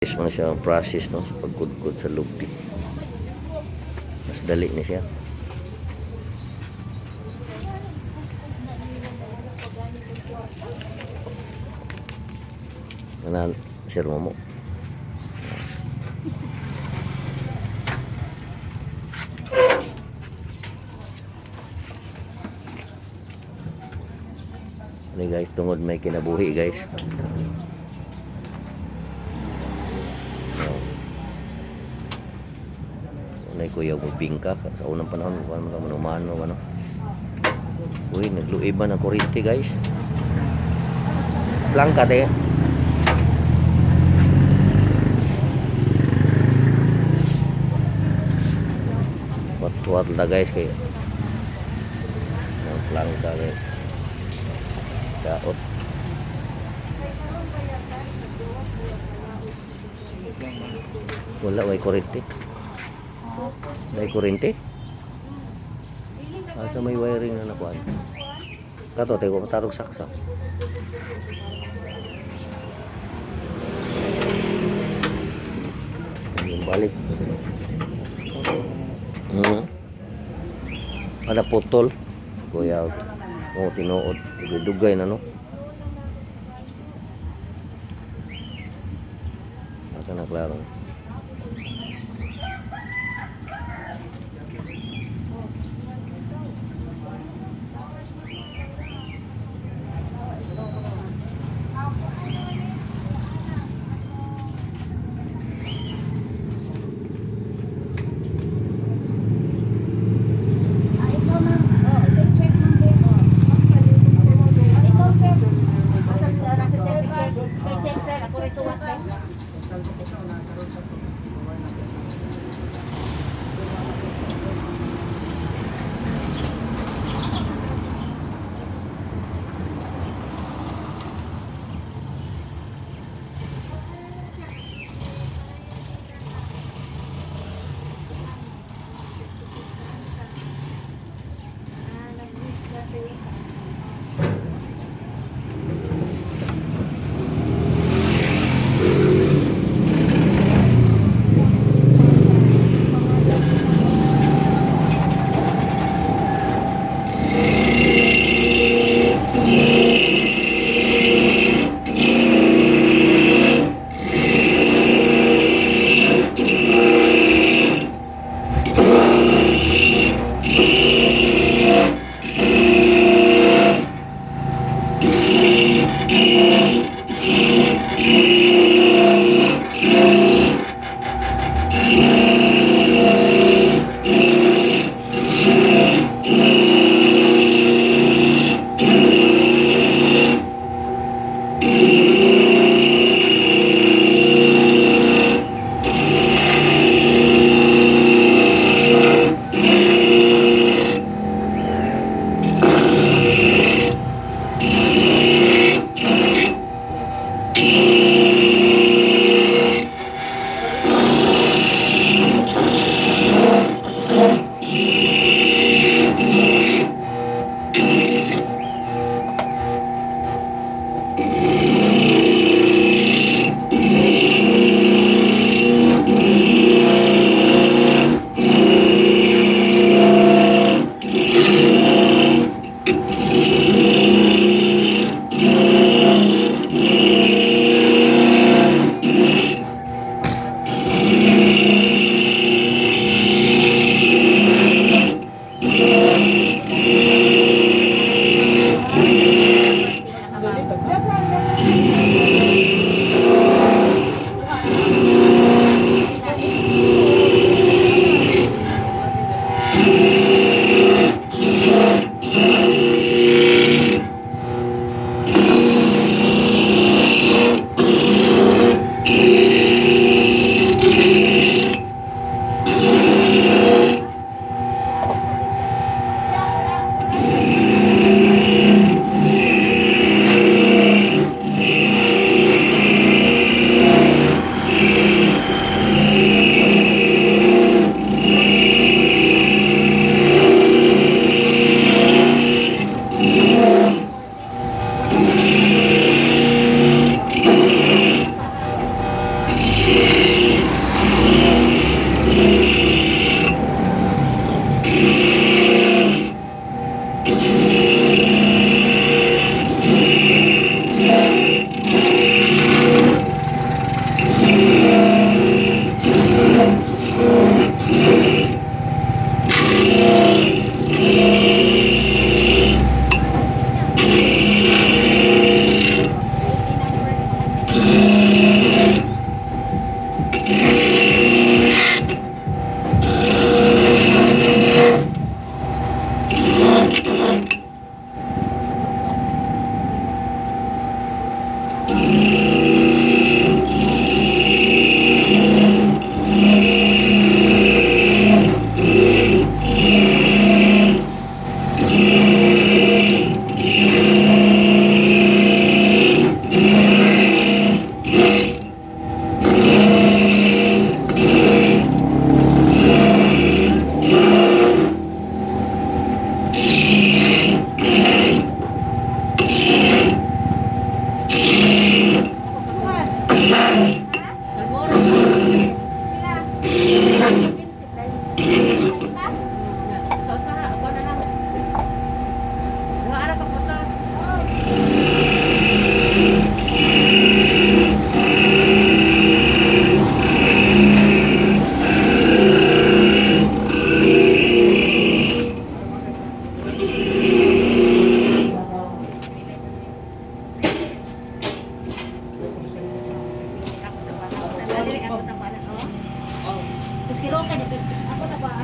Is man siya ang process, no, sa pagkudkod sa lupi. Mas dali ni siya. Ano, sir mo? Ano guys, tungod may kinabuhi, guys. No. Unay kuya mo bingka sa unang panahon, kuan man ka manumano ano. Uy, nagluiban ang kuryente, guys. Plangka te. Wat-wat ta, guys, kay. Ang plangka, guys. Daot. Wala, may kuryente. May kuryente? Asa may wiring na nakuan? Kato, tayo matarog saksak. Yung balik. Ada putol. Kuya, oh, tinuod. Dugay na, no? Asa na klaro? Ah, ikaw ma'am. Oh, ikaw check, ma'am. Oh. Ikaw, sir. Asa sila nasa sir? Check. Kay check, sir. Ako rin tuwat, sir. Ako sa kuan, oh. Kiro ka ako sa kuan.